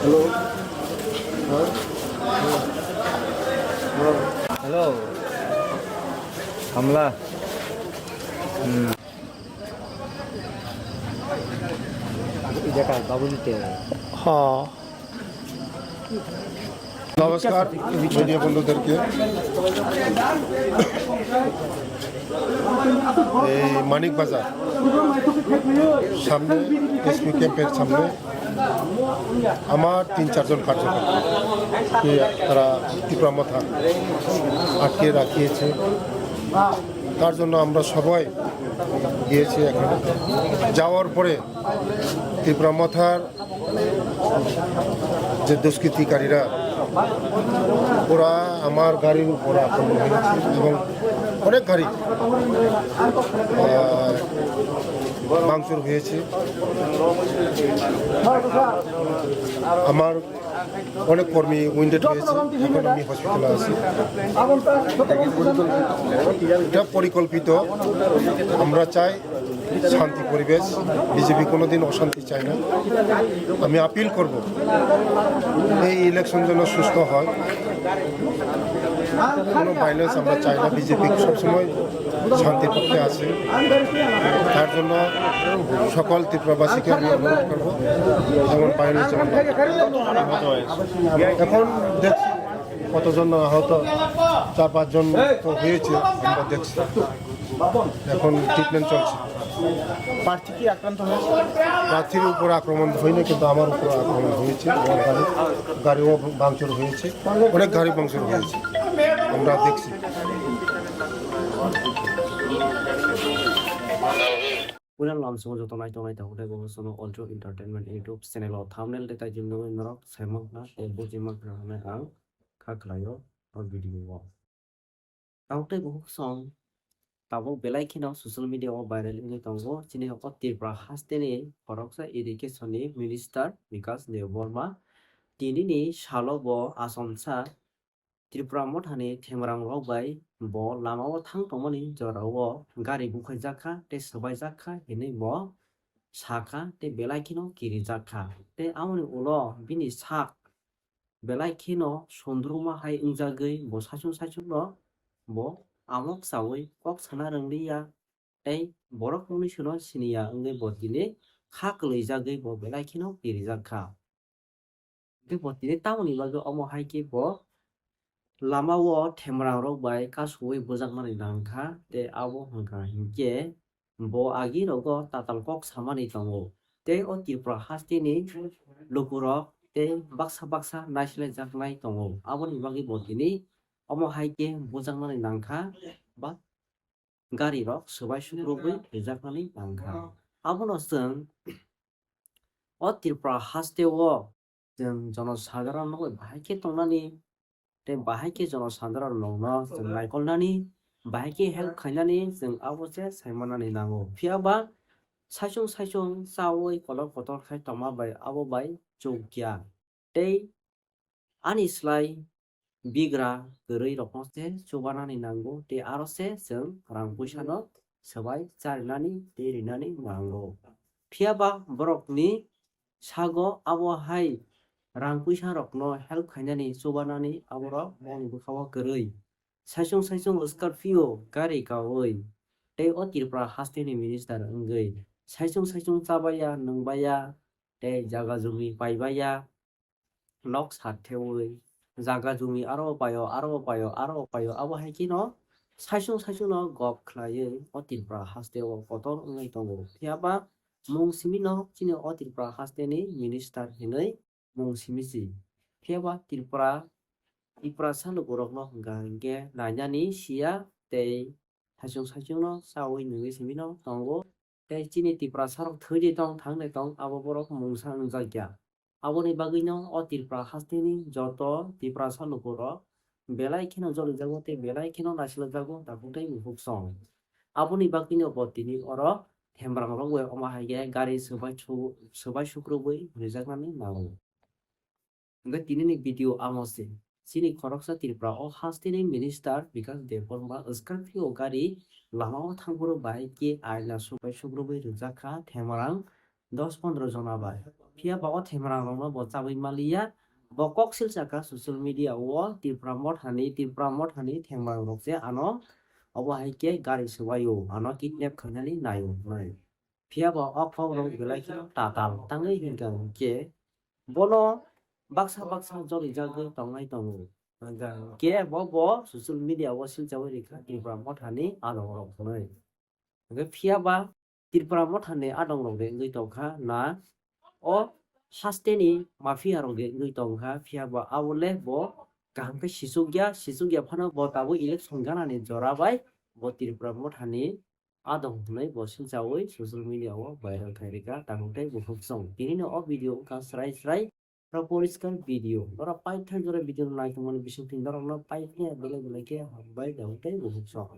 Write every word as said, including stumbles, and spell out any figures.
Hello. Hello. Hamla. Hmm. এটা কার বাবু দিতে? হ্যাঁ। নমস্কার মিডিয়া বন্ধুদেরকে। এই মানিক বাজার সামনে, এসপি ক্যাম্পের সামনে আমার তিন চারজন কার্যকর্তা, তারা ত্রিপুরা মথা আটকে রাখিয়েছে। তার জন্য আমরা সবাই গিয়েছি এখানে। যাওয়ার পরে ত্রিপুরা মথার যে দুষ্কৃতিকারীরা, ওরা আমার গাড়ির উপর আক্রমণ হয়েছে এবং অনেক গাড়ি, আহ, ভাঙচুর হয়েছে। আমার অনেক কর্মী উইন্ডেড হয়েছে, এখন আমি হসপিটালে আছি। এটা পরিকল্পিত। আমরা চাই শান্তি পরিবেশ, বিজেপি কোনোদিন অশান্তি চায় না। আমি আপিল করব, এই ইলেকশন যেন সুস্থ হয়, কোনো ভায়োলেন্স আমরা চাই না। বিজেপি সবসময় শান্তির পক্ষে আছে, তার জন্য সকল ত্রিপুরাবাসীকে আমি অনুরোধ করব, যেমন ভায়োলেন্স যেমন না হয়। এখন দেখছি কতজন আহত, চার পাঁচজন তো হয়েছে, আমরা দেখছি। এখন ট্রিটমেন্ট চলছে। প্রার্থী কি আক্রান্ত হয়েছে? প্রার্থীর উপর আক্রমণ হয়নি, কিন্তু আমার উপর আক্রমণ হয়েছে। আমার গাড়ি, গাড়িও ভাঙচুর হয়েছে, অনেক গাড়ি ভাঙচুর হয়েছে, আমরা দেখছি। Puila lamsongo joto naitok naitok tei bo sono Ultra Entertainment YouTube channel o thumbnail tei title nugwi norok saimankha tei bujimankha hwnwi ang kha khlaio o video o. Tabuk tei bukhuk song tabuk belai kheno social media o viral wngwi tongo chini o Tripura hasteni khoroksa education ni minister Bikash Debbarma. Tinini salo bo achomsa Tripura mothani themrang rok bai bo lama o thang tongmani jora o gari bukhaijak kha tei swbaijak kha hinwi bo sakha tei belai kheno kirijak kha. Tei aboni ulo bini sak belai kheno sondruma hai wngjagwi bo saichung saichung no bo amok chawi kok sana rwngliya tei borok mwnwi sino siniya wngwi bo tini kha kwlwijagwi bo belai kheno kirijak kha. Tei bo tini tamoni bagwi omo hai khe bo lama o themrang rok bai kasui bujakmani nang kha tei abo hwnkha hinkhe bo agi rogo tatal kok samani tongo tei o Tripura hasteni lukurok tei baksa baksa naisle jaknai tongo. Aboni bagwi bo tini omo hai khe bujakmani nang kha ba gari rok swbai sukrubwi rijakmani nang kha. Abono chwng o Tripura haste o chwng jono sadharon no bahai khe tongnani tei bahai khe jono sadharon rok no chwng naikolnani, bahai khe help khainani chwng abo se saimanani nango. Phiya ba saichung saichung chawi kolok kotor khai tongma bai abo bai chukya. Tei ani slai bigra kwrwi rokno se chubanani nango tei aro se chwng rang puisa no swbai charinani tei rinani nango. Phiya ba borokni sago abo hai rang puisa rokno help khainani chubanani aborok bongni bwkha o kwrwi. Saichung saichung Scorpio gari kaui tei o Tripura hasteni minister wngwi saichung saichung chabaiya, nwngbaiya tei jaga jumi paibaiya. Nok sat thewi jaga jumi aro paio, aro paio, aro paio, abo hai kheno saichung saichung no gop khlaiwi o Tripura haste o kotor wngwi tongo. Phiya ba mung simi no chini o Tripura haste ni minister hinwi mung simi si. Phiya ba Tripura, Tiprasa lukurok no hwnkha hinkhe nainani siya tei saichung saichung no chawi nungwi simi no tongo. Tei chini Tiprasa rok thwi de tong, thang de tong, abo borok mungsa wngjak ya. Aboni bagwi no o Tripura hasteni joto Tiprasa lukurok belai kheno jolijago tei belai kheno naisinglajago tabuk tei bukhuk song. Aboni bagwi no bo tini oro themrang rok bai omo hai khe gari swbai su-, swbai sukrubwi rijaknani nango. Hwnkhe tinini video amo se. Chini khoroksa Tripura o hasteni minister Bikash Debbarma Scorpio gari lama o thangphuru bahai khe aina subai sukrubwi rijak kha themrang dos pondro jona bai. Phiya ba o thengmarang rokno bo chabwi maliya. Bo kok silsa kha social media o Tipra Mothani, Tipra Mothani thengmarang rok se ano obo hai khe gari swbaio, ano kidnap khainani naio hwnwi. Phiya ba o kok rok belai kheno tatal tangwi hinkha hinkhe bono baksa baksa jolijagwi tongnai tongo. Hinkha hinkhe bo bo social media o silchawi rikha Tipra Mothani adong rok hwnwi. Hinkhe phiya ba Tripura Mothani adong rok de wngwi tongkha na, o hasteni mafia rok de wngwi tongkha, phiya ba abo le bo kaham khe sichukya, sichukya phano bo tabuk election ganani jora bai bo Tripura Mothani adong hwnwi bo silchawi social media o viral khai rikha, tabuk tei bukhuk song. Tini no o video wngkha srai srai. Oro poriskar video. Oro paithak jora video no naitongmani bisingtwi norokno paithakya belai belai khe hambai da tei bukhuk song.